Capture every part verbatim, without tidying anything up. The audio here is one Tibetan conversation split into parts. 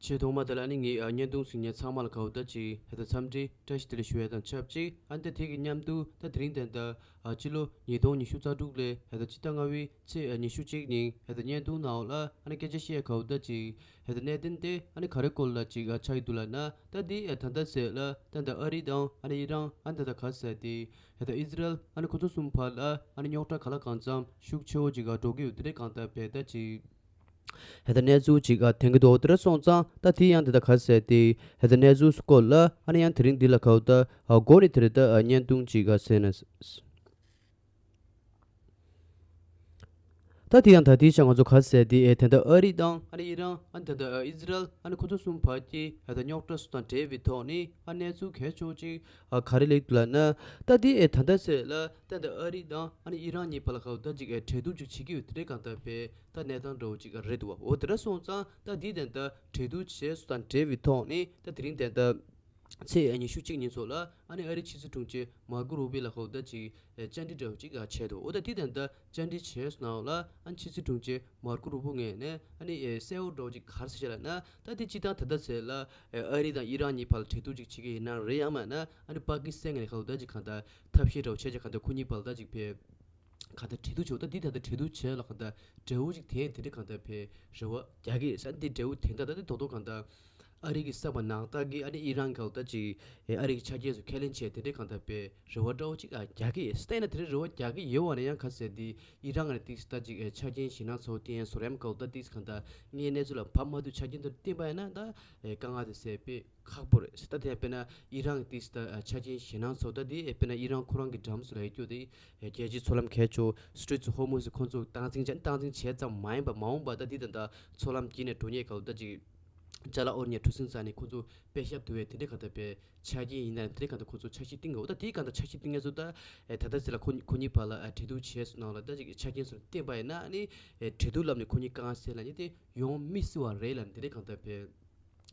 ཆེས་ཐོག་མ་དེ་ལ་ཨ་ནི་ངས་ཨ་བརྙན་ཐུང་གཟིགས་མཁན་ཚང་མ་ལ་ག་བོ་ད་ཅིག་ཧེ་ད་འཚམས་འདྲི་བཀྲ་ཤིས་བདེ་ལེགས་ཞུ་ཡ་དང་ཆབས་ཅིག་ཨ་ནི་ད་དེ་གི་མཉམ་དུ་ད་དེ་རིང་དེ་འདྲ་ཨ་ཕྱི་ལོ་ཉིས་སྟོང་ཉི་ཤུ་རྩ་དྲུག་ལོའི་ཧེ་ད་སྤྱི་ཟླ་ལྔ་པའི་ཚེས་ཨ་ཉི་ཤུ་གཅིག་ཉིན་ཧེ་ད་བརྙན་ཐུང་ནང་ལ་ཨ་ནི་སྐད་ཆ་བཤད་ཡ་ག་བོ་ད་ཅིག་ཧེ་ད་གནད་དོན་དེ་ཨ་ནི་ག་རེ་སྐོར་ལ་ཅིག་ཨ་ཆགས་ཀྱི་འདུག་ལབ་ན། ད་དེ་ཨ་ད་ལྟ་ཚེ་ལ་ད་ད་ཨ་རི་དང་ཨ་ནི་ཨི་རན་ཨ་ནི་ད་ད་ག་ཟེར་དེ་ཧེ་ད་ཨི་ཟི་རལ་ཨ་ནི་ཁོ་ཚོ་གསུམ་བར་ལ་ཨ་ནི་རྙོག་དྲ་ག་ལ་གང་འཚམ་ཤུགས་ཆེ་བོ་ཅིག་ཨ་འགྲོ་གི་ཡོད་དེ་འདྲ་གང་ལྟར་བས་ད་ཅིག་ཧེ་ད་གནས་ཚུལ་ཅིག་ཨ་ཐོན་གྱི་འདུག་དེ་འདྲ་སོང་ཙང་ད་དེ་ཡང་དེ་ད་ག་ཟེར་དེ་ཧེ་ད་གནས་ཚུལ་སྐོར་ལ་ཨ་ནི་ཡང་དེ་རིང་འདི་ལ་ག་བོ་ད་ཨ་འགོ་ནས་དེ་རེད་ད་ཨ་བརྙན་ཐུང་ཅིག་ཨ་གཟིགས་ན། ད་དེ་ཡང་ད་དེའི་ཆ་ང་ཚོ་ག་ཟེར་དེ་ཨེ་དེ་ད་ཨ་རི་དང་ཨ་ནི་ཨི་རན་ཨ་ནི་དེ་ད་ཨ་ཨི་ཟི་རལ་ཨ་ནི་ཁོ་ཚོ་གསུམ་བར་གྱི་ཨ་ད་རྙོག་དྲ་སོགས་དང་འབྲེལ་བའི་ཐོག་ནས་ཨ་གནས་ཚུལ་གལ་ཆེ་བོ་ཅིག་ཨ་ག་རེ་སླེབས་འདུག་ལབ་ན། ད་དེ་ཨེ་ད་ལྟ་ཚེ་ལ་ད་ད་ཨ་རི་དང་ཨ་ནི་ཨི་རན་གཉིས་བར་ལ་ག་བོ་ད་ཅིག་ཨེ་གྲོས་བསྡུར་ཅིག་བྱེད་ཀྱི་ཡོད་དེ་འདྲ་གང་ལྟར་བས་ད་གནས་སྟངས་འདྲ་བོ་ཅིག་ཨ་རེད་འདུག་འོ་དེ་འདྲ་སོང་ཙང་ད་དེ་དེ་ད་གྲོས་བསྡུར་བྱས་སོགས་དང་འབྲེལ་བའི་ཐོག་ནས་ད་དེ་རིང་དེ་ད། ཚེས་ཉི་ཤུ་གཅིག་ཉིན་ཚོ་ལ་ཨ་ནི་ཨ་རིའི་ཕྱི་སྲིད་དྲུང་ཆེ་མར་ཀོ་རུ་བི་ལ་ཧོ་ད་ཅིག་བཅར་འདྲི་འདྲ་བོ་ཅིག་བྱས་འདུག་འོ་ད་དེ་དང་ད་བཅར་འདྲི་བྱས་སོང་ལ་ཨ་ནི་ཕྱི་སྲིད་དྲུང་ཆེ་མར་ཀོ་རུ་བི་ངོས་ནས་ཨ་ནི་གསལ་བོ་འདྲ་བོ་ཅིག་ག་རེ་ཟེར་ལབ་ན། ད་དེ་སྤྱིར་བཏང་ད་ལྟ་ཚེ་ལ་ཨ་རི་དང་ཨི་རན་གཉིས་བར་ལ་གྲོས་བསྡུར་ཅིག་བྱེད་ཀྱི་ཡིན་ན་རེད། ཡང་མིན་ན་ཨ་ནི་པ་ཀི་སི་ཐན་ངོས་ནས་ཧོ་ད་ཅིག་གང་ལྟར་ཐབས་ཤེས་འདྲ་བོ་བྱས་ཀྱང་གང་ལྟར་ཁོ་གཉིས་བར་ལ་ད་ཅིག་ཕེ། གང་ལྟར་གྲོས་བསྡུར་བྱས། ད་འདི་ད་ལྟ་གྲོས་བསྡུར་བྱས་ལ་གང་ལྟར་འབྲས་བུ་ཅིག་དེ་དེ་འདྲ་གང་ལྟར་ཕེ་རེ་བ་རྒྱག་གི་ཡོད་ས་འདི་འབྲས་བུ་དེ་འདྲ་ད་འདི་རྡོག་རྡོག་གང་ལྟར་ཨ་རི་གི་གསར་པ་ནང་ལྟར་གི་ཨ་ནི་ཨི་རན་གང་ལྟར་ཅིག་ཨ་རི་གི་ཆ་རྐྱེན་སུ་ཁས་ལེན་བྱས་དེ་འདྲ་གང་ལྟར་ཕེ་རེ་བ་འདྲ་བོ་ཅིག་ཨ་རྒྱག་གི་ཡོད་ས། ད་ཡིན་ན་དེ་འདྲ་རེ་བ་རྒྱག་གི་ཡོད་བ་ན་ཡང་ག་ཟེར་འདི་ཨི་རན་གི་ཏིག་ད་ཅིག་ཆ་རྐྱེན་ཞེད་སྣང་ཚོ་བསྟན་སོ་རེམ་གང་ལྟར་ཏིག་གང་ལྟར་ངའི་གནས་ཚུལ་ལ་བབ་མ་ཐུབ་ཆ་རྐྱེན་དེ་བསྟན་པ་ཡིན་ན་ད་དཀའ་ངལ་དེ་སེལ་ཕེ། ཁག་པོ་རེད་ཟེར། ད་དེ་དཔེར་ན་ཨི་རན་གྱི་ཏིས་ད་ཆ་རྐྱེན་ཞེད་སྣང་ཚོ་ད་དེ་དཔེར་ན་ཨི་རན་ཁོ་རང་གི་འགྲམ་སུ་ལ་ཡོད་རྒྱུ་དེ་རྒྱལ་སྤྱིའི་མཚོ་ལམ་ཁག་ཆོ་སི་ཊི་རེཊ་ཧོར་མུ་ཛི་ཁོང་ཚོ་སྟངས་འཛིན་བྱས་སྟངས་འཛིན་བྱས་ཙམ་མ་ཡིན་པ་མ་འོངས་པ་ད་དེ་ད་ད་མཚོ་ལམ་དཀྱིལ་ནས་འགྲོ་མཁན་ག་ད་ཅིག་ཅ་ལག་དབོར་མཁན་གྲུ་གཟིངས་རྩ་ནས་ཁོང་ཚོ་པེ་ཤབ་དུ་བས་དེ་འདྲའི་ག་ད་པའི་ཆ་རྐྱེན་ཡིན་ན་དེ་འདྲའི་ག་ད་ཁོང་ཚོ་འཆར་གཞི་བཏིང་གི་འོ་ད་དེའི་ག་ད་འཆར་གཞི་བཏིང་ངེས་སུ་ད་ད་ད་ཟེར་ལ་ཁོ་ཁོ་གཉིས་བར་ལ་གྲོས་བསྡུར་བྱས་སུ་ནང་ལ་ད་ཅིག་ཆ་རྐྱེན་སུ་བསྟན་པ་ཡིན་ན་ནི་གྲོས་བསྡུར་ལམ་ནས་ཁོ་གཉིས་གང་ཟེར་ལ་ནི་དེ་ཡོང་མི་སྲིད་པ་རེད་ལ་དེ་འདྲའི་ག་ད་པའི།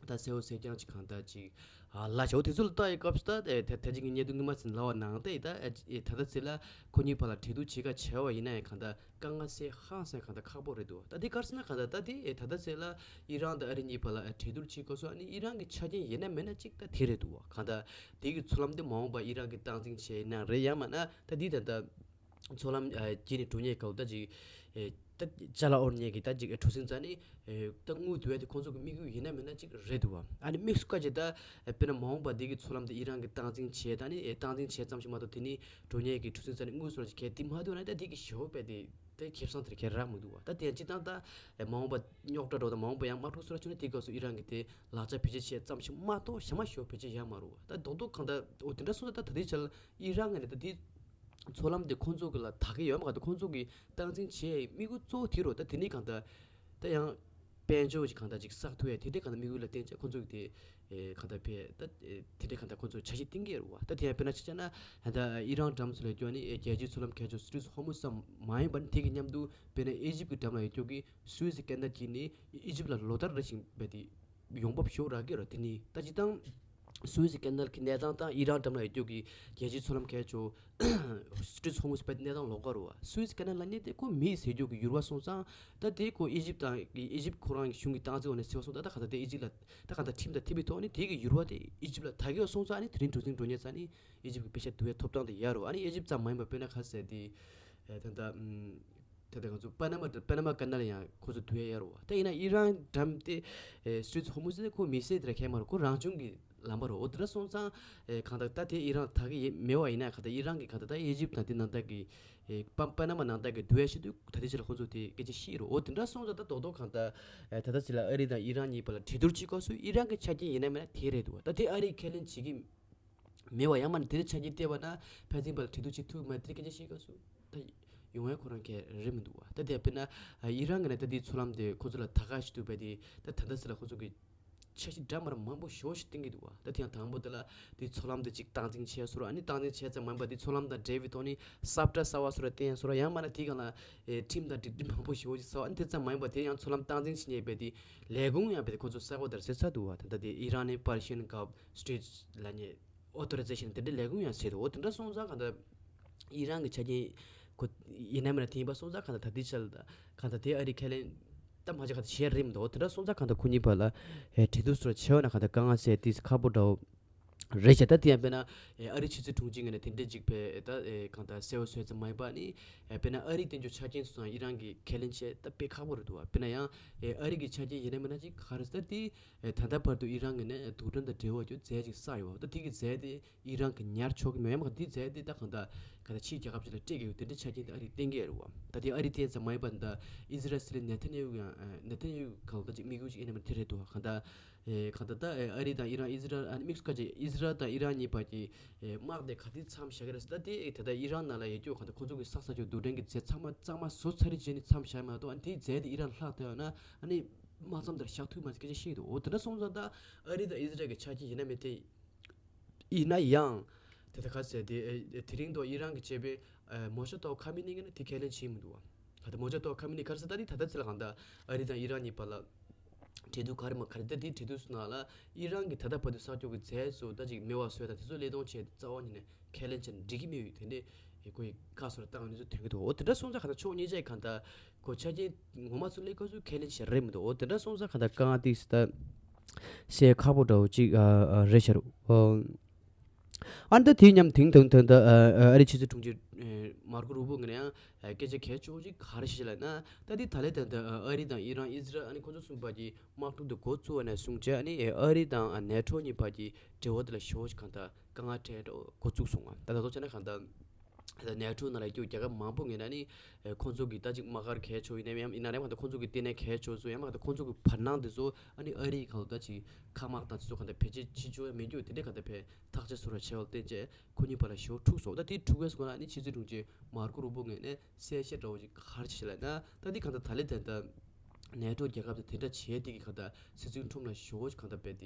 ད་གསལ་བོ་གསལ་རྐྱང་ཅིག་གང་ལྟར་ཅིག་ཨ་ལ་ཆའོ་དེ་ཚོ་ལ་ལྟ་ཡི་སྐབས་སུ་ད་ད་ད་ཅིག་གི་ཉེ་དུ་ངི་མ་ཚིན་ལ་བ་ནང་ད་ད་ད་ད་ཚེ་ལ་ཁོ་གཉིས་བར་ལ་གྲོས་བསྡུར་བྱེད་ཀ་བྱས་བ་ཡིན་ན་ཡང་གང་ལྟར་དཀའ་ངལ་སེལ་ཧང་སེ་གང་ལྟར་ཁག་པོ་རེད་འདུག་ད་དེ་གར་སོང་ན་གང་ལྟར་ད་དེ་ད་ད་ཚེ་ལ་ཨི་རན་དང་ཨ་རི་གཉིས་བར་ལ་གྲོས་བསྡུར་བྱེད་སྐབས་སུ་ཨ་ནི་ཨི་རན་གྱི་ཆ་རྐྱེན་ཡིན་ན་མེད་ན་ཅིག་ད་དེ་རེད་འདུག་བ། གང་ལྟར་དེ་གི་མཚོ་ལམ་དེ་མ་འོངས་པ་ཨི་རན་གྱི་སྟངས་འཛིན་བྱས་ཡིན་ན་རེད། ཡང་མིན་ན་ད་དེ་ད་ད། མཚོ་ལམ་ཨ་དཀྱིལ་ནས་འགྲོ་མཁན་ག་ད་ཅིག་ཨེ་ད་ཅ་ལག་དབོར་མཁན་གྱི་ད་ཅིག་ཨེ་གྲུ་གཟིངས་རྩ་ནས་ཨེ་ད་དངུལ་བསྡུ་ཡ་དེ་ཁོང་ཚོ་གི་དམིགས་ཡུལ་ཡིན་ན་མིན་ན་ཅིག་རེད་འདུག་བ། ཨ་ནི་དམིགས་སུ་བཀར་བྱས་ད་ཨེ་དཔེར་ན་མ་འོངས་པ་འདི་གི་མཚོ་ལམ་དེ་ཨི་རན་གྱི་སྟངས་འཛིན་བྱས་ད་ནི་ཨེ་སྟངས་འཛིན་བྱས་ཙམ་ཞིག་མ་གཏོགས་དེ་ནི་འགྲོ་མཁན་གྱི་གྲུ་གཟིངས་རྩ་ནས་དངུལ་སོགས་ཀྱི་གལ་ཏེ་མ་བསྡུ་ན་ད་དེ་གི་ཞེ་པོ་དཔེ་དེ་ད་ཁེ་བཟང་དེར་ཁེ་རག་མི་འདུག་བ། ད་དེ་ཡང་སྤྱིར་བཏང་ད་ཨེ་མ་འོངས་པ་རྙོག་དྲ་འགྲོ་དང་མ་འོངས་པ་ཡང་དམག་འཁྲུག་སོགས་ར་བྱུང་ན་དེ་སྐབས་སུ་ཨི་རན་གྱི་དེ་ལག་ཆ་བེད་སྤྱོད་བྱས་ཙམ་ཞིག་མ་གཏོགས་གཞན་མ་ཞེ་པོ་བེད་སྤྱོད་ཡོད་མ་རེད་བ། ད་རྡོག་རྡོག་གང་ལྟར་འོ་དེ་འདྲ་སོང་ཙང་ད་ད་ལྟའི་ཆར་ཨི་རན་ངོས་ནས་ད་དེ་མཚོ་ལམ་དེ་ཁོང་ཚོ་གི་ལ་ད་གི་ཡོད་མ་ག་ད་ཁོང་ཚོ་གི་སྟངས་འཛིན་བྱེད་ཡའི་དམིགས་ཡུལ་གཙོ་བོ་དེ་རེད། ད་དེ་ནས་གང་ལྟར་ད་ཡང་དཔལ་འབྱོར་གྱི་གང་ལྟར་ཅིག་བསགས་ཐུབ་ཡ་དེ་འདྲའི་གང་ལྟར་དམིགས་ཡུལ་ལ་བརྟེན་བྱས་ཁོང་ཚོ་གི་དེ་ཨེ་གང་ལྟར་ཕེ་ད་ཨེ་དེ་འདྲའི་གང་ལྟར་ཁོང་ཚོ་འཆར་གཞི་བཏིང་གི་རེད་བ། ད་དེ་ཡང་དཔེར་ན་ཆ་བཞག་ན་ད་ཨི་རན་འགྲམ་སུ་ལ་སྐྱོད་ནི་ཨེ་རྒྱལ་སྤྱིའི་མཚོ་ལམ་ཁ་ཕྱོགས་སུ་ཊི་རེཊ་ཧོར་མུ་ཛི་ཙམ་མ་ཡིན་པར་དེ་གི་མཉམ་དུ་དཔེར་ན་ཨི་ཇིབ་ཀྱི་འགྲམ་ལ་ཡོད་སྐྱོད་ཀྱི་སུ་ཨེ་ཛི་ཀེ་ནལ་གྱིས་ནི་ཨི་ཇིབ་ལ་ལོ་ལྟར་རེ་བཞིན་བས་དེ་ཡོང་འབབ་ཞེ་པོ་རག་གི་རེད། དེ་ནི་ད་སྤྱིར་བཏང་སུ་ཨེ་ཛི་ཀེ་ནལ་གྱི་གནས་སྟངས་དང་ཨི་རན་འགྲམ་ལ་ཡོད་སྐྱོད་ཀྱི་རྒྱལ་སྤྱིའི་མཚོ་ལམ་ཁ་ཕྱོགས་སུ་ཊི་རེཊ་ཧོར་མུ་ཛི་བས་གནས་སྟངས་ལོགས་ཀ་རེད་བ། སུ་ཨེ་ཛི་ཀེ་ནལ་ལབ་མཁན་དེ་ཁོ་མིས་ཟེར་སྐྱོད་ཀྱི་ཡུར་བ་སོང་ཙང་ད་དེ་ཁོ་ཨི་ཇིབ་དང་ཨི་ཇིབ་ཁོ་རང་གི་གཞུང་གི་སྟངས་འཛིན་འོག་ནས་ཟེར་བ་སོང་ཙང་ད་ག་ད་དེ་ཨི་ཇིབ་ལ་ད་ག་ད་ཁྲིམས་དང་མཐུན་པའི་ཐོག་ནས་དེ་གི་ཡུར་བ་དེ་ཨི་ཇིབ་ལ་ད་གི་བ་སོང་ཙང་ཨ་ནི་དེ་རིང་གྲུ་གཟིངས་འགྲོ་མཁན་ཚོ་ནི་ཨི་ཇིབ་ཀྱི་པེ་ཤ་བསྡུ་བའི་ཐོབ་ཐང་དེ་ཡོད་རེད་བ། ཨ་ནི་ཨི་ཇིབ་ཙམ་མ་ཡིན་པར་དཔེར་ན་ག་ཟེར་དེ་ད་ད་ད་ད་ང་ཚོ་པ་ན་མ་པ་ན་མ་ཀ་ནལ་ཡང་ཁོ་ཚོ་བསྡུ་ཡ་ཡོད་རེད་བ། ད་ཡིན་ན་ཨི་རན་འགྲམ་དེ་སུ་ཨེ་ཛི་ཧོར་མུ་ཛི་དེ་ཁོ་མི་སེར་དེ་ར་ཁྱད་མ་རེད། ཁོ་རང་བྱུང་གི་ལམ་པ་རེད། འོ་དེ་འདྲ་སོང་ཙང་ཨེ་གང་ལྟར་ད་དེ་ཨི་རན་ད་གི་ཡེ་མེད་པ་ཡིན་ན་གང་ལྟར་ཨི་རན་གི་གང་ལྟར་ད་ཨི་ཇིབ་དང་དེ་ནང་ལྟར་གི་ཨེ་པ་པ་ན་མ་ནང་ལྟར་གི་བསྡུ་བའི་ཆེད་དུ་ད་ལྟའི་ཆ་ལ་ཁོང་ཚོ་དེ་སྐད་ཆ་བཤད་རེད། འོ་དེ་འདྲ་སོང་ཙང་ད་རྡོག་རྡོག་གང་ལྟར་ཨེ་ད་ལྟ་ཚེ་ལ་ཨ་རི་དང་ཨི་རན་གཉིས་བར་ལ་གྲོས་བསྡུར་བྱེད་སྐབས་སུ་ཨི་རན་གི་ཆ་རྐྱེན་ཡིན་ན་མེད་ན་དེ་རེད་འདུག་ད་དེ་ཨ་རིས་ཁས་ལེན་བྱེད་ཀྱི་མེད་པ་ཡང་མ་ན་དེ་རིང་ཆ་རྐྱེན་བལྟས་པ་ན་ཕན་ཚུན་བར་ལ་གྲོས་བསྡུར་བྱེད་ཐུབ་མ་དེ་སྐད་ཆ་བཤད་སྐབས་སུ་ད་ཡོང་ཡ་ཁོ་རང་གི་རེད་མི་འདུག་བ། ད་དེ་དཔེར་ན་ཨི་རན་གི་ནས་ད་དེའི་མཚོ་ལམ་དེ་ཁོ་ཚོ་ལ་ད་ག་ཞིག་འདུག་པས་དེ་ད་ད་ལྟ་ཚེ་ལ་ཁོ་ཚོ་གི་འཆར་གཞི་འདྲ་མི་འདྲ་མང་པོ་ཞེ་པོ་ཞིག་བཏིང་གི་འདུག་བ། ད་དེ་ཡང་དང་པོ་དེ་ལ་དེ་མཚོ་ལམ་དེ་ཅིག་སྟངས་འཛིན་བྱས་སོང་ར། ཨ་ནི་སྟངས་འཛིན་བྱས་ཙམ་མ་ཡིན་པ་དེ་མཚོ་ལམ་དང་འབྲེལ་བའི་ཐོག་ནས་ས་བཀྲ་གསར་པ་སོགས་ལ་བསྟན་སོང་ར། ཡང་མིན་ན་དེའི་སྒང་ལ་ཨེ་ཁྲིམས་དང་སྒྲིག་གཞི་མང་པོ་ཞེ་པོ་ཞིག་བཟོ། ཨ་ནི་དེ་ཙམ་མ་ཡིན་པ་དེ་ཡང་མཚོ་ལམ་སྟངས་འཛིན་བྱེད་མཁན་པས་དེ་ལས་ཁུངས་ཡང་བས་དེ་ཁོ་ཚོ་གསར་པ་དེར་ཟེར་ཚར་འདུག་བ། ད་ལྟ་དེ་ཨི་རན་ནི་པར་ཤན་གབ་སི་ཊི་རེཊ་ལབ་མཁན་ཨོ་ཐོ་རའི་ཛེ་ཤན་དེ་འདྲའི་ལས་ཁུངས་ཡང་ཟེར་འདུག་འོ་དེ་འདྲ་སོང་ཙང་གང་ལྟར་ཨི་རན་གྱི་ཆ་རྐྱེན་ཁོ་ཡིན་ན་མིན་ན་དེ་ཡིན་པ་སོང་ཙང་གང་ལྟར་ད་ལྟའི་ཆར་ལ་གང་ལྟར་དེ་ཨ་རིས་ཁས་ལེན་ ད་མ་བྱས་ག་ད་བྱས་རེད་མི་འདུག་འོ་དེ་འདྲ་སོང་ཙང་གང་ལྟར་ཁོ་གཉིས་བར་ལ་ཨེ་འབྲེལ་གཏུག་སོགས་བྱས་པ་ན་གང་ལྟར་དཀའ་ངལ་སེལ་ཏེ་ཁག་པོ་འདྲ་བོ་རེད་ཤག་ད་དེ་ཡང་དཔེར་ན་ཨེ་ཨ་རི་ཕྱི་སྲིད་དྲུང་ཆེ་ངོས་ནས་དེ་འདྲས་ཅིག་ཕེ་ད་ཨེ་གང་ལྟར་གསལ་བོ་བཟོས་ཙམ་མ་ཡིན་པ་ནི་ཨེ་དཔེར་ན་ཨ་རིའི་སྟེང་ཕྱོགས་ཆ་རྐྱེན་སོགས་དང་ཨི་རན་གྱི་ཁས་ལེན་བྱས་ད་དཔེ་ཁག་པོ་རེད་འདུག་བ། དཔེར་ན་ཡང་ཨེ་ཨ་རི་གི་ཆ་རྐྱེན་ཡིན་ན་མིན་ན་ཅིག་ག་རེ་ཟེར་ད་དེ་ཨེ་ད་ལྟ་བར་དུ་ཨི་རན་ངོས་ནས་རྡུལ་ཕྲན་དང་འབྲེལ་བ་ཅིག་རྫས་ཅིག་བསགས་ཡོད་བ། ད་དེ་གི་རྫས་དེ་ཨི་རན་གྱིས་ཉར་ཆོག་གི་མེད་ཡ་མ་ག་དེ་རྫས་དེ་ད་གང་ལྟར་ག་ད་ཕྱིའི་རྒྱལ་ཁབ་ཅིག་ལ་སྤྲད་ཀྱི་ཡོད། དེ་འདྲའི་ཆ་རྐྱེན་དེ་ཨ་རིས་བསྟན་གྱི་ཡོད་རེད་བ། ད་དེ་ཨ་རི་བསྟན་ཙམ་མ་ཡིན་པ་ད་ཨི་ཟི་རལ་སྲིད་བློན་ནེ་ཐན་ཡ་ཧུ་ཡང་ནེ་ཐན་ཡ་ཧུ་གང་ལྟར་ཅིག་དམིགས་ཡུལ་ཅིག་ཨེ་ནས་མ་དེ་རེད་འདུག་གང་ལྟར་ཨེ་གང་ལྟར་ད་ཨེ་ཨ་རི་དང་ཨི་རན་ཨི་ཟི་རལ་ཨ་ནི་དམིགས་སུ་བཀར་ཅིག་ཨི་ཟི་རལ་དང་ཨི་རན་གཉིས་བར་གྱི་ཨེ་དམག་དེ་ག་དུས་མཚམས་བཞག་གི་རེད་ཟེར། ད་དེ་ཨེ་ད་ལྟ་ཨི་རན་ནང་ལ་ཡོད་རྒྱུ་གང་ལྟར་ཁོང་ཚོ་གི་བསགས་ཚར་རྒྱུ་རྡུལ་ཕྲན་གྱི་རྫས་ཚང་མ་གཙང་མ་བཟོ་ཚར་རེད་བྱས་ནས་མཚམས་བཞག་མ་གཏོགས་ཨ་ནི་དེའི་རྫས་དེ་ཨི་རན་ལྷག་ཐུབ་ཡོད་ན་ཨ་ནི་དམག་མཚམས་དེར་བཞག་ཐུབ་མ་རེད་ཟེར་སྐད་ཆ་བཤད་ཀྱི་འདུག་འོ་དེ་འདྲ་སོང་ཙང་ད་ཨ་རི་དང་ཨི་ཟི་རལ་གྱི་ཆ་རྐྱེན་ཡིན་ན་མིན་ཏེ། ཡིན་ན་ཡང་། དེ་ལྟར་ག་ཟེར་དེ་ཨེ་དེ་རིང་དུ་ཨི་རན་གྱི་བྱས་པའི་ཨེ་མོ་ཤ་ཏོག་ཁ་མི་ནི་ངན་དེ་ཁས་ལེན་བྱེད་མི་འདུག་བ། ག་ད་མོ་ཤ་ཏོག་ཁ་མི་ནི་ག་རེ་ཟེར་ད་དེ་ད་ལྟ་ཚེ་ལ་གང་ལྟར་ཨ་རི་དང་ཨི་རན་གཉིས་བར་ལ་འབྲེལ་གཏུག་ག་རེ་མ་ག་རེ་ད་དེ་འབྲེལ་གཏུག་སུ་ནང་ལ་ཨི་རན་གྱི་ད་ལྟ་བར་དུ་བསགས་རྒྱུ་གི་རྫས་སུ་ད་ཅིག་མེད་པ་བཟོས་དང་དེ་ཚོ་ལས་དོན་བྱས་ཏེ་རྩ་བ་ཉིད་ནས་ཁས་ལེན་བྱས་ན་འགྲིག་གི་མེད་ཡོད་དེ་འདྲས་ཡེ་ཁོ་ཡི་བཀའ་སོར་བཏང་ནས་ཚོ་ཐོན་གི་འདུག་འོ་དེ་འདྲ་སོང་ཙང་ག་ད་ཕྱོགས་གཉིས་ཆའི་གང་ལྟར་ཁོ་ཆ་རྐྱེན་ངོ་མ་ཚོ་ལས་ཁ་ཚོ་ཁས་ལེན་བྱས་རེད་མི་འདུག་འོ་དེ་འདྲ་སོང་ཙང་ག་ད་དཀའ་ངལ་ཏིག་སི་ད། སེ་ཁག་པོ་འདྲ་བོ་ཅིག་ཨ་ཨ་རེད་ཤག་ཨ་ནི་ད་དེའི་མཉམ་དེང་དུང་དུང་ད་ཨ་ཨ་རི་ཕྱི་སྲིད་དྲུང་ཆེ་ཨ་མར་ཀོ་རུ་བོ་ངོས་ནས་ཡང་ཨ་སྐད་ཆ་གལ་ཆེ་བོ་ཅིག་ག་རེ་བཤད་ལབ་ན། ད་དེ་ད་ལས་ད་ད་ཨ་ཨ་རི་དང་ཨི་རན་ཨི་ཟི་རལ་ཨ་ནི་ཁོ་ཚོ་གསུམ་བར་གྱི་དམག་འཁྲུག་དེ་འགོ་བཙུགས་པ་ནས་བཟུང་བྱས་ཨ་ནི་ཨ་རི་དང་ཨ་ནེ་ཊོ་གཉིས་བར་གྱི་འབྲེལ་བ་དེ་ལ་ཞེ་བོ་ཅིག་གང་ལྟར་དཀའ་ངལ་འཕྲད་འགྲོ་འགོ་བཙུགས་སོང་ང་། ད་ད་ལྟ་བྱས་ན་གང་ལྟར། ནེ་ཊོ་ནང་ལ་སྐྱོད་རྒྱལ་ཁབ་མང་པོ་ངོས་ནས་ནི་ཁོང་ཚོ་གི་ད་ཅིག་དམག་སྒར་གལ་ཆེ་ཡིན་ནའི་ཡང་ཡིན་ན་རེད་མ་གཏོགས་ཁོང་ཚོ་གི་ལྟེ་གནས་གལ་ཆེ་ཚོ་ཡང་མ་གཏོགས་ཁོང་ཚོ་གི་བར་སྣང་དེ་ཚོ་ཨ་ནི་ཨ་རིའི་ཁ་ལོ་ད་ཅིག་མཁའ་དམག་དང་དེ་ཚོ་གང་ལྟར་བེད་སྤྱོད་བྱེད་ཆོག་ཡ་མེད་རྒྱུ་དེ་འདྲའི་གང་ལྟར་ཕན་ཐག་གཅོད་བཟོ་ར་བྱས་པ་ལ་བརྟེན་བྱས་ཁོ་གཉིས་བར་ལ་ཞེ་པོ་འཁྲུག་སོང་། ད་དེ་འཁྲུག་པའི་སྐོར་ལ་ཨ་ནི་ཕྱི་སྲིད་དྲུང་ཆེ་མར་ཀོ་རུ་བོ་ངོས་ནས་གསལ་བཤད་འདྲ་བོ་ཅིག་ག་རེ་བྱས་ལབ་ན། ད་འདི་གང་ལྟར་ད་ལན་དེ་ལྟར་ནེ་ཊོ་རྒྱལ་ཁབ་དང་དེ་འདྲ་བྱས་དེ་གི་གང་ལྟར་སྲིད་འཛིན་ཁྲོམ་ལ་ཞེ་པོ་ཅིག་གང་ལྟར་རྦད་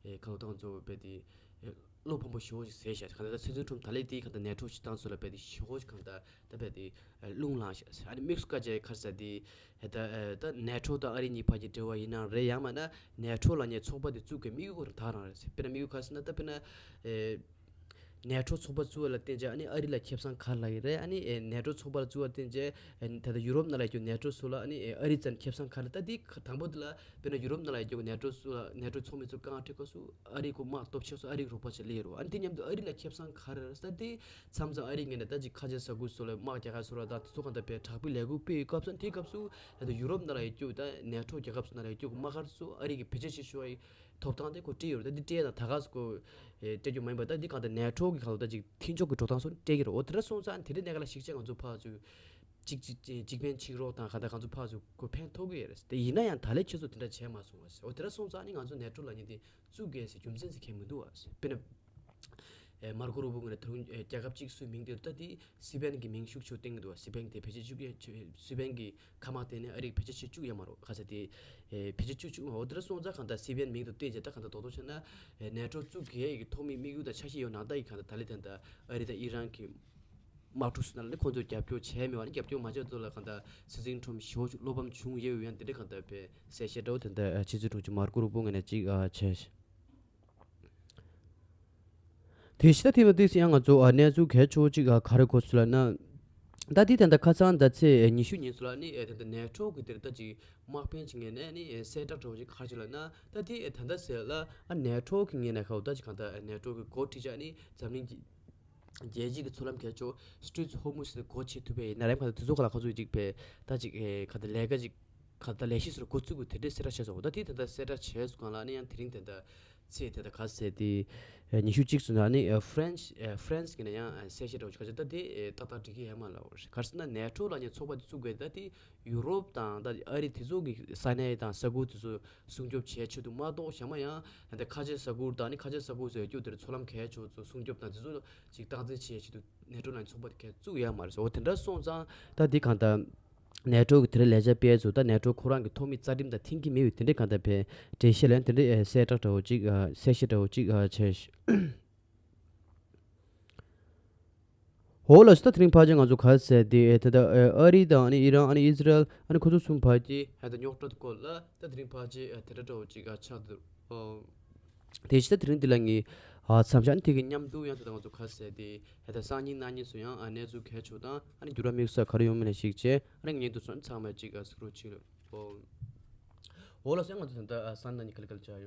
དེ་ཁ་ལོ་ཏང་ཚོ་རྦད་དེ། བློ་ཕམ་པོ་ཞེ་པོ་ཞིག་ཟེར་བཞག་གང་ལྟར་སྲིད་འཛིན་ཁྲོམ་ད་ལས་དེའི་གང་ལྟར་ནེ་ཊོ་སྤྱི་བཏང་ཚོ་ལ་རྦད་དེ་ཞེ་པོ་ཞིག་གང་ལྟར་ད་རྦད་དེ་རླུང་ལངས་བཞག་ཨ་ནི་དམིགས་སུ་བཀར་བྱས་ག་རེ་ཟེར་དེ་ད་ད་ནེ་ཊོ་དང་ཨ་རི་གཉིས་བར་གྱི་འབྲེལ་བ་ཡིན་ནའང་རེད་ཡང་མིན་ན་ནེ་ཊོ་ལབ་མཁན་ཚོགས་པ་དེ་བཙུགས་དགོས་དམིགས་ཡུལ་ཁོ་རང་དག་རང་རེད་ཟེར། དཔེར་ན་དམིགས་ཡུལ་ག་རེ་ཟེར་ན་ད་དཔེར་ན་ནེ་ཊོ་ཚོགས་པ་བཙུགས་པ་ལ་བརྟེན་བྱས་ཨ་ནི་ཨ་རི་ལ་ཁེ་བཟང་ག་རེ་ལབ་ཀྱི་རེད། ཨ་ནི་ནེ་ཊོ་ཚོགས་པ་ལ་བཙུགས་པ་ལ་བརྟེན་བྱས་ད་ལྟ་ཡུ་རོབ་ནང་ལ་ཡོད་རྒྱུ་ནེ་ཊོ་ཚོ་ལ་ཨ་ནི་ཨ་རི་ཙམ་ཁེ་བཟང་ག་རེ་ད་དེ་དང་པོ་དེ་ལ་དཔེར་ན་ཡུ་རོབ་ནང་ལ་ཡོད་རྒྱུ་ནེ་ཊོ་ཚོ་ལ་ནེ་ཊོ་ཚོགས་མི་ཚོ་དཀའ་ངལ་འཕྲད་སྐབས་སུ། ཨ་རིའི་ཁོ་དམག་སྟོབས་ཆེ་སོང་ཨ་རིའི་རོགས་པ་བྱེད་ལས་རོགས་ཨ་ནི་དེ་མཉམ་དུ་ཨ་རི་ལ་ཁེ་བཟང་ག་རེ་རེད་ཟེར་དེ་མཚམས་མཚམས་ཨ་རི་ངོས་ནས་ད་ཅིག་ཁ་ཆེ་ས་ཁུལ་སོགས་ལ་དམག་རྒྱག་ག་སོགས་ལ་ད་དེ་ཚོ་གང་ལྟར་བས་དྲག་པོའི་ལས་འགུལ་སྤེལ་བའི་སྐབས་སུ་དེའི་སྐབས་སུ་ད་ལྟ་ཡུ་རོབ་ནང་ལ་ཡོད་རྒྱུ་ད་ནེ་ཊོ་རྒྱལ་ཁབ་སོགས་ནང་ལ་ཡོད་རྒྱུ་དམག་སྒར་ཚོ་ཨ་རི་གི་བེད་སྤྱོད་བྱེད་ཆོག་པའི་ཐོབ་ཐང་དེ་ཁོ་སྤྲད་ཡོད་རེད། ད་དེ་སྤྲད་ན་ད་ག་སུ་ཁོ་སྤྲད་རྒྱུ་མ་ཡིན་པ་ད་འདི་གང་ལྟར་ནེ་ཊོ་གི་གང་ལ་ད་ཅིག་མཐུན་ཕྱོགས་ཀྱི་འགྲོ་སྟངས་སོགས་སྤྲད་ཀྱི་རེད། འོ་དེ་འདྲ་སོང་ཙང་དེ་འདྲའི་གནད་འགག་ལ་གཞིགས་བྱས་ང་ཚོ་ཕར་ཚུར་གཅིག་གཅིག་གཅིག་ཕན་གཅིག་རོགས་དང་གང་ལྟར་ང་ཚོ་ཕར་ཚུར་ཁོ་ཕན་ཐོགས་ཀྱི་ཡོད་རེད། དེ་ཡིན་ན་ཡང་ད་ལས་ཁྱེད་ཚོ་དེ་འདྲ་བྱས་མ་སོང་བ་ཟེར། འོ་དེ་འདྲ་སོང་ཙང་ནི་ང་ཚོ་ནེ་ཊོ་ལབ་མཁན་དེ་བཙུགས་དགོས་ཟེར་རྒྱུ་མཚན་ཟེར་མཁན་མི་འདུག་བ་ཟེར། དཔེར་ན། ཨེ་མར་ཀོ་རུ་བོ་ངོས་ནས་ད་རུང་ཨེ་རྒྱལ་ཁབ་གཅིག་སུའི་མིང་དེ་ད་དེ་སི་པན་གྱི་མིང་ཤུགས་ཆེ་བསྟན་གྱི་འདུག་བ། སི་པན་དེ་བེད་སྤྱོད་བཅུག་ཡ་སི་པན་གྱི་མཁའ་དམག་དེ་ནས་ཨ་རིས་བེད་སྤྱོད་བཅུག་ཡ་མ་རེད། ག་ས་དེ་ཨེ་བེད་སྤྱོད་བཅུག་བཅུག་འོ་དེ་འདྲ་སོང་ཙང་གང་ལྟར་སི་པན་མིང་དུ་བཏོན་བྱས་ད་གང་ལྟར་རྡོག་རྡོག་བྱས་ན་ཨེ་ནེ་ཊོ་བཙུགས་དགོས་ཡ་གི་ཐོག་མའི་དམིགས་ཡུལ་དང་འཆར་གཞི་ཡོད་ནང་ལྟར་གྱི་གང་ལྟར་ད་ལས་ད་ལྟ་ཨ་རི་དང་ཨི་རན་གྱི་དམག་འཁྲུག་སོགས་ནང་ལ་ནི་ཁོང་ཚོས་རྒྱབ་སྐྱོར་བྱས་མེད་པ་ནི་རྒྱབ་སྐྱོར་མ་བྱས་ཚོ་ལ་གང་ལྟར་སྲིད་འཛིན་ཁྲོམ་ཞེ་པོ་ཅིག་བློ་ཕམ་བྱུང་ཡོད་ཡོད་ཡང་དེ་འདྲ་གང་ལྟར་བས་གསལ་བཤད་འདྲ་བོ་དེ་འདྲ་ཕྱི་སྲིད་དྲུང་ཆེ་མར་ཀོ་རུ་བོ་ངོས་ནས་ཅིག་བྱས། དེ་ཕྱི་ད་ཐེངས་མ་དེ་ཡང་ང་ཚོ་གནས་ཚུལ་གལ་ཆེ་བོ་ཅིག་ག་རེ་གོ་སོང་ལབ་ན། ད་དེ་ད་ལྟ་ཁ་སང་ཟླ་ཚེས་ཉི་ཤུ་ཉིན་སོང་ལ་ནི་ད་ལྟ་ནེ་ཊོ་གི་དེར་ད་ཅིག་དམག་དཔོན་གྱི་ངོས་ནས་ནི་གསལ་བསྒྲགས་འདྲ་བོ་ཅིག་ག་རེ་བྱས་ལབ་ན། ད་དེ་ད་ལྟ་ཟེར་ལ་ཨ་ནེ་ཊོ་གི་ངོས་ནས་ཁ་བོ་ད་ཅིག་གང་ལྟར་ནེ་ཊོ་གི་འགོ་ཁྲིད་ཅག་ནི་འཛམ་གླིང་གི་རྒྱལ་སྤྱི་གི་མཚོ་ལམ་གལ་ཆེ་བོ་སི་ཊྲེཊ་ཧོར་མུ་ཛི་དེ་སྒོ་ཕྱེ་ཐུབ་པ་ཡིན་ན་རེད། གང་ལྟར་དེ་ཚོ་ག་ལ་ཁོ་ཚོས་ཅིག་ཕེ་ད་ཅིག་གང་ལྟར་ལས་ཀ་ཅིག་གང་ལྟར་ལས་གཞི་སོགས་འགོ་བཙུགས་དགོས་དེ་འདྲའི་གསལ་བསྒྲགས་བྱས་སོང་། ད་དེ་ད་ལྟ་གསལ་བསྒྲགས་བྱས་སོང་གང་ལ་ནི་ཡང་དེ་རིང་ད་ལྟ་ཚེས་དེ་ད་ག་ཟེར་དེ་ཉི་ཤུ་གཅིག་སོང་ད་ནི་ཧྥ་རན་སི་ཧྥ་རན་སི་གི་ནས་ཡང་གསལ་བཤད་འདྲ་བོ་ཞིག་ག་ཚོད་ད་དེ་ཏག་ཏག་འགྲིག་གི་ཡོད་མ་ལབ་རེད། ག་རེ་ཟེར་ན་ནེ་ཊོ་ལབ་མཁན་ཚོགས་པ་དེ་བཙུགས་དགོས་ད་དེ་ཡུ་རོབ་དང་ད་ཨ་རི་དེ་ཚོ་གི་ས་གནས་དང་ས་ཁུལ་དེ་ཚོ་སྲུང་སྐྱོབ་བྱས་ཆེད་དུ་མ་གཏོགས་གཞན་པ་ཡང་ད་ཁ་ཆེ་ས་ཁུལ་དང་ནི་ཁ་ཆེ་ས་ཁུལ་ཟེར་རྒྱུ་དེར་མཚོ་ལམ་གལ་ཆེ་བོ་ཚོ་སྲུང་སྐྱོབ་དང་དེ་ཚོ་ཅིག་སྟངས་འཛིན་བྱེད་ཆེད་དུ་ནེ་ཊོ་ནང་ཚོགས་པ་དེ་གས་བཙུགས་ཡོད་མ་རེད། འོ་དེ་འདྲ་སོང་ཙང་ད་འདི་གང་ལྟར་ནེ་ཊོ་གི་དེ་རིང་ལས་བྱ་སྤེལ་ཚོ་ད་ནེ་ཊོ་ཁོ་རང་གི་ཐོག་མའི་རྩ་ཁྲིམས་དང་མཐུན་གྱི་མེད་པའི་དེ་འདྲའི་གང་ལྟར་བས་འགྲེལ་བཤད་ལན་དེ་འདྲའི་གསལ་བསྒྲགས་འདྲ་བོ་ཅིག་གསལ་བཤད་འདྲ་བོ་ཅིག་བྱས། འོ་ལགས་སོ། ད་དེ་རིང་ཕལ་ཆེར་ང་ཚོ་ག་རེ་ཟེར་དེ་ད་ལྟ་ཨ་རི་དང་ཨ་ནི་ཨི་རན་ཨ་ནི་ཨི་ཟི་རལ་ཨ་ནི་ཁོ་ཚོ་གསུམ་བར་གྱི་ད་ལྟ་རྙོག་དྲ་སྐོར་ལ་ད་དེ་རིང་ཕལ་ཆེར་དེ་འདྲ་འདྲ་བོ་ཅིག་ཆགས་འདུག་དེ་བཞིན་ད་དེ་རིང་འདི་ལ་ངས་མཚམས་བཞག་ནས་དེ་གི་མཉམ་དུ་ཡང་ད་ལྟ་ང་ཚོ་ག་རེ་ཟེར་དེ་ད་ལྟ་སང་ཉིན་གནངས་ཉིན་སུ་ཡང་གནས་ཚུལ་གལ་ཆེ་དང་ཨ་ནི་འགྱུར་བ་དམིགས་བསལ་ག་རེ་ཡོང་མིན་ལ་གཞིགས་བྱས་ཨ་ནི་ངས་འདུག་སོང་ཚང་མ་ཅིག་གཟིགས་རོགས་བྱེད། ཨོ། འོ་ལགས་སོ། ང་ཚོ་ད་ལྟ་ཨ་ས་ན་ནི་ག་ལེ་ག་ལེ་བྱ་ཡོད།